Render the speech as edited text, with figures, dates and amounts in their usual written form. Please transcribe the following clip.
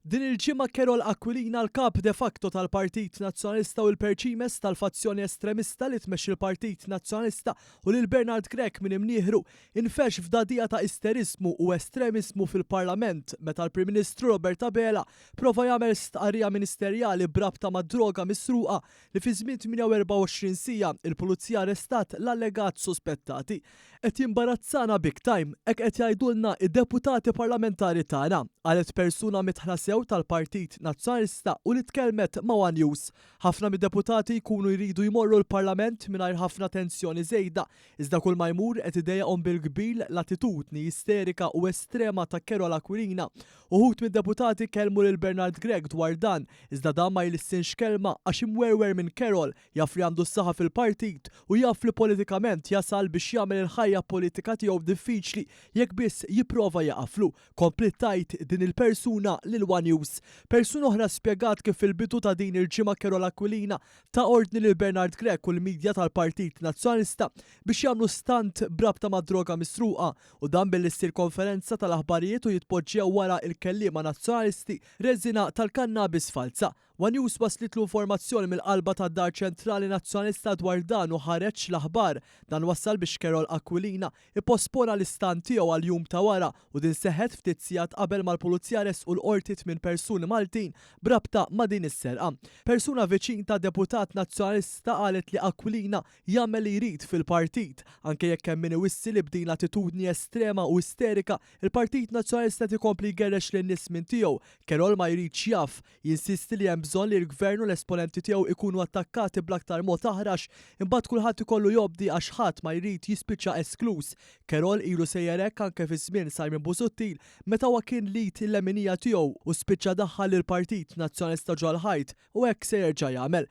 Din il-ġimgħa Karol Aquilina, l-kap de facto tal-Partit Nazzjonalista u l-perċimes tal-fazzjoni estremista li tmexxi l-Partit Nazzjonalista u lil Bernard Grech minn imnieħru, infexx f'dagħdigħa ta' isterismu u estremismu fil-Parlament meta l-Prim Ministru Robert Abela prova jagħmel stqarrija ministerjali b'rabta mad-droga misruqa li fi żmien 48 siegħa il-Pulizija arrestat l-allegat suspettati. "Qed jimbarazzana big time, hekk qed jgħidulna id-deputati parlamentari tagħna," qalet persuna midħla sew tal-Partit Nazzjonalista u li tkellmet ma' One News. Ħafna mid-deputati jkunu jridu jmorru l-Parlament mingħajr ħafna tensjoni żejda, iżda kull ma jmur qed idejjaqhom bil-kbir l-attitudni isterika u estrema ta' Karol Aquilina. Uħud mid-deputati kellmu lil Bernard Grech dwar dan, iżda dan ma jlissinx kelma għax imwerwer minn Karol, jaf li għandu s-saħħa fil-partit u jaf li politikament jasal biex jagħmel il-ħajja politika tiegħu diffiċli jekk biss jipprova jaqaflu, kompliet tgħid din il-persuna lil One News. Persuna oħra spjegat kif fil-bidu ta' din il-ġimgħa Karol Aquilina ta ordni lil Bernard Grech u l-midja tal-Partit Nazzjonalista biex jagħmlu stunt b'rabta mad-droga misruqa, u dan billi ssir konferenza tal-aħbarijiet u jitpoġġew wara il-kelliema nazzjonalisti reżina tal-kannabis falsa. One News waslitlu informazzjoni mill-qalba tad-Dar Ċentrali Nazzjonalista dwar dan u ħareġ l-aħbar. Dan wassal biex Karol Aquilina ippospona l-istunt tiegħu għal jum ta' wara, u din seħħet ftit sigħat qabel mal-pulizija resqu l-qorti tmien persuni Maltin b'rabta ma' din is-serqa. Persuna viċin ta' deputat nazzjonalista qalet li Aquilina jagħmel li jrid fil-partit, anke jekk hemm min iwissi li b'din l-attitudni estrema u isterika il-Partit Nazzjonalista ikompli jgerrex lin-nies minn tiegħu. Karol ma jridx jaf, jinsisti li hemm bżonn li l-gvern u l-esponenti tiegħu ikunu attakkati bl-aktar mod aħrax, imbagħad kulħadd ikollu jobdi għax ħadd ma jrid jispiċċa esklus. Karol ilu sejjer hekk anke fi żmien Simon Busuttil, meta huwa kien l-id il-leminija tiegħu u spiċċa daħħal lill-Partit Nazzjonalista ġol-ħajt, u hekk se jerġa' jagħmel.